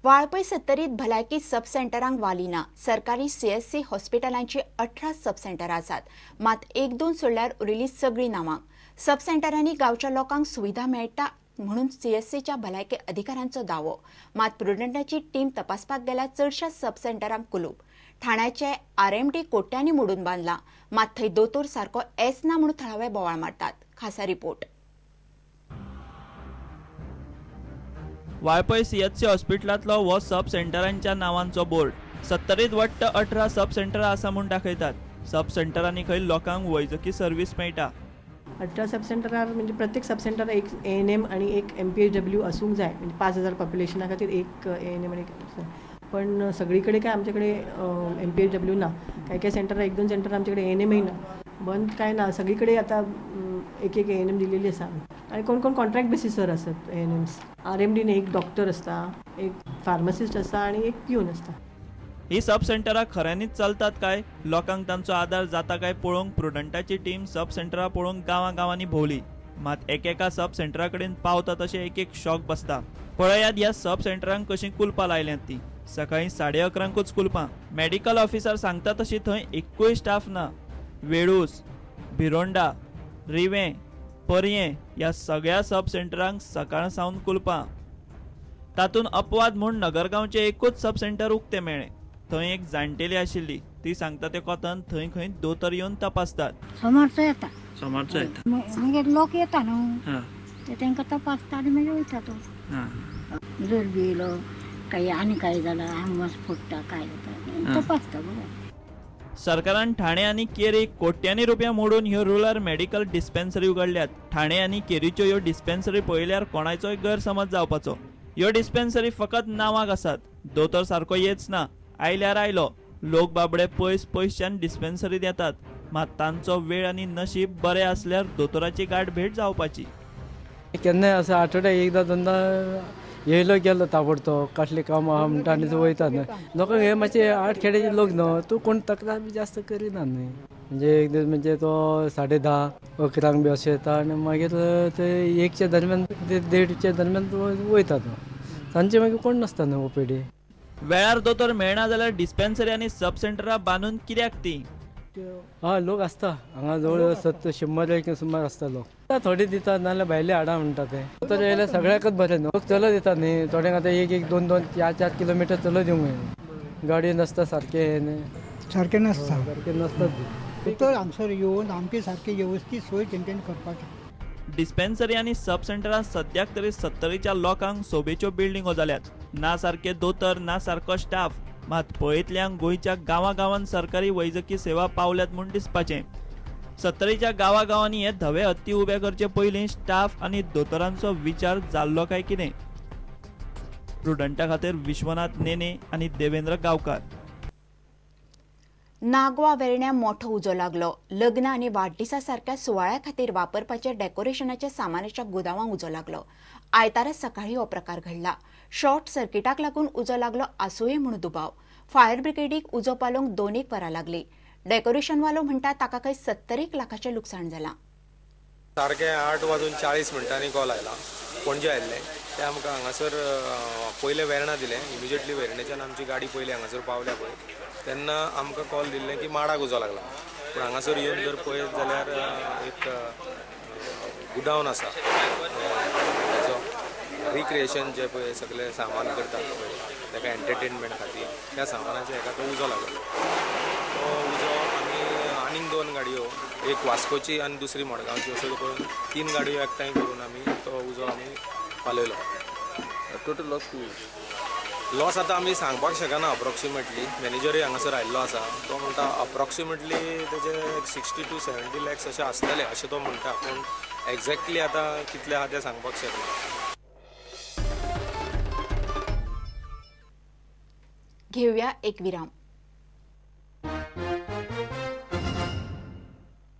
वाळपय सत्तरीत भलायकी सब सेंटरांक वाली ना. सरकारी सीएससी हॉस्पिटलांची 18 सब सेंटरां आसात, मात एक दोन सोडल्यार उरिल्लीं सगळीं नांवां. सब सेंटरांनी गांवच्या लोकांक सुविधा मेळटा म्हणून सीएससीच्या भलायकी अधिकाऱ्यांचो दावो. मात प्रुडंटाची टीम तपासपाक गेल्यार चडश्या सब सेंटरांक कुलूप. ठाण्याचे आरएमडी कोट्यांनी मोडून बांदला, मात थंय दोतोर सारको येच ना म्हणून थळावे बोवाळ मारतात. खासा रिपोर्ट. वाळपय सीएचसी हॉस्पिटलांतलो हो सब सेंटरांच्या नांवांचो बोर्ड. सत्तरीत वट्ट 18 सब सेंटरां आसा म्हूण दाखयतात. सब सेंटरांनी खंय लोकांक वैजकी सर्वीस मेळटा. 18 सब सेंटरार म्हणजे प्रत्येक सब सेंटरार एक एएनएम आनी एक एमपीएचडब्ल्यू आसूंक जाय. म्हणजे 5000 पॉप्युलेशना खातीर एक एएनएम आनी एक. पण सगळी कडेन काय आमचे कडेन एमपीएचडब्ल्यू ना. काय काय सेंटरार, एक दोन सेंटर आमचे कडेन एएनएमय ना. बंद काय ना, सगळी कडेन आतां एक एक एएनएम दिलेली आसा आमी. आनी कोण कोण कॉन्ट्रॅक्ट बेसीसर आसत एएनएम्स. आरएमडीन एक डॉक्टर आसता, एक फार्मासिस्ट आसता आनी एक पिवन आसता. ही सब सेंटरां खऱ्यांनीच चलतात काय, लोकांक तांचो आदार जाता काय पळोवंक प्रुडंटाची टीम सब सेंटरां पळोवंक गांवां गांवांनी भोंवली. मात एकेका सब सेंटरा कडेन पावता तशें एक एक शॉक बसता. पळयात ह्या सब सेंटरांक कशीं कुलपां लायल्यांत ती. सकाळीं 11:30 कुलपां. मॅडिकल ऑफिसर सांगता तशी थंय एक्कूय स्टाफ ना. वेळूस, भिरोंडा, रिवें, पर्यें ह्या सगळ्या सब सेंटरांक सकाळ सावन कुलपां. तातूंत अपवाद म्हूण नगरगांवचें एकूच सब सेंटर उक्तें मेळ्ळें. थंय एक जाणटेली आशिल्ली. ती सांगता ते कोतान थंय खंय दोतोर येवन तपासतात. सोमारचो येता. सोमारचो येता. मागीर लोक येता न्हू, हां. ते तांकां तपासता आनी मागीर वयता तो. जर बी येयलो काही आनी काय जाला, आंग फोडटा, काय जाता, तपासता बरोबर. सरकारान ठाणे आनी केरी कोट्यांनी रुपया मोडून ह्यो रुरल मेडिकल डिस्पेन्सरी उगडल्यात. ठाणे आनी केरीच्यो ह्यो डिस्पेन्सरी पळयल्यार कोणाचोय गैरसमज जावपाचो. ह्यो डिस्पेन्सरी फकत नांवाक आसात. दोतोर सारको येच ना, आयल्यार आयलो. लोक बाबडे पयस पयसच्यान डिस्पेन्सरीत येतात, मात तांचो वेळ आनी नशीब बरें आसल्यार दोतोराची गांठ भेट जावपाची. केन्नाय असं आठवड्याक एकदां दोनदां येयलो गेलो ताबडतो, कसलें काम आहा म्हणटा आनी वयता न्हय. लोकांक हे मातशे आठ खेड्याचे लोक न्हू, तूं कोण तक्रार बी जास्त करिना न्हय. म्हणजे एक दीस म्हणजे तो 10:30 11 बी अशें येता आनी मागीर ते 1च्या दरम्यान ते 1:30च्या दरम्यान वयता तो. सांजचे मागीर कोण नासता न्हू ओपीडी. वेळार दोतोर मेळना जाल्यार डिस्पेन्सरी आनी सब सेंटरां बांदून कित्याक ती? हय, लोक आसता हांगा जवळ 70-100 एक सुमार आसता लोक. थोडे दितात, नाजाल्यार भायले हाडा म्हणटा ते. दोतोर येयल्यार सगळ्याकच बरें न्हू. लोक चलत येतात न्ही, थोड्यांक आतां एक एक दोन दोन चार चार किलोमिटर चलत येवंक जाय. गाडी नासता सारकें हें न्ही. सारकें नासता. सारकें नासता. दोतोर हांगसर येवन आमची सारकी वेवस्थीत सोय तेंच्यांनी करपाची. डिस्पेन्सरी आनी सब सेंटरां सद्याक तरी सत्तरीच्या लोकांक सोबेच्यो बिल्डिंगो जाल्यात. ना सारके दोतर, ना सारको स्टाफ, मात पळयतल्यांक गोंयच्या गांवागांवान सरकारी वैजकी सेवा पावल्यात म्हूण दिसपाचें. सत्तरीच्या गांवागांवांनी हे धवे हत्ती उबे करचे पयलीं स्टाफ आनी दोतोरांचो विचार जाल्लो काय कितें? प्रुडंटा खातीर विश्वनाथ नेने आनी देवेंद्र गांवकार. नागवा वेर्ण्या मोठो उजो लागलो. लग्न आनी वाडदिसा सारक्या सुवाळ्या खातीर वापरपाच्या डेकोरेशनाच्या सामानाच्या गुदावांक उजो लागलो. आयतारा सकाळी हो प्रकार घडला. शॉर्ट सर्किटाक लागून उजो लागलो आसुये म्हूण दुबाव. फायर ब्रिगेडीक उजो पालोवंक 2-1 वरां लागली. डेकोरेशनवालो म्हणटा ताका खंय 70 लाखाचें लुकसाण जालां. सारकें 8 वाजून 40 मिनटांनी कॉल आयला, पणजे आयिल्ले ते आमकां हांगासर पयलें वेर्णा दिलें. इमिजिएटली वेर्णेच्यान आमची गाडी पयली हांगासर पावल्या पळय, तेन्ना आमकां कॉल दिल्लें की माडाक उजो लागला. पूण हांगासर येवन जर पळयत जाल्यार एक गुदावन आसा हेजो, रिक्रिएशन जे पळय सगळे सामान करतात पळय ताका एंटरटेनमेंट खातीर, त्या सामानाच्या हेका तो उजो लागलो. तो उजो आमी आनीक दोन गाडयो, एक वास्कोची आनी दुसरी मडगांवची, अश्यो करून तीन गाडयो एकठांय करून आमी तो उजो आमी पालयलो. टोटल लॉस कितें? लॉस आतां आमी सांगपाक शकना अप्रोक्सिमेटली. मॅनेजरूय हांगासर आयिल्लो आसा, तो म्हणटा अप्रोक्सिमेटली तेजे 60 टू 70 लॅक्स अशें आसतले अशें तो म्हणटा, पूण एग्जॅक्टली आतां कितले आहा तें सांगपाक शकना. घेऊया एक विराम.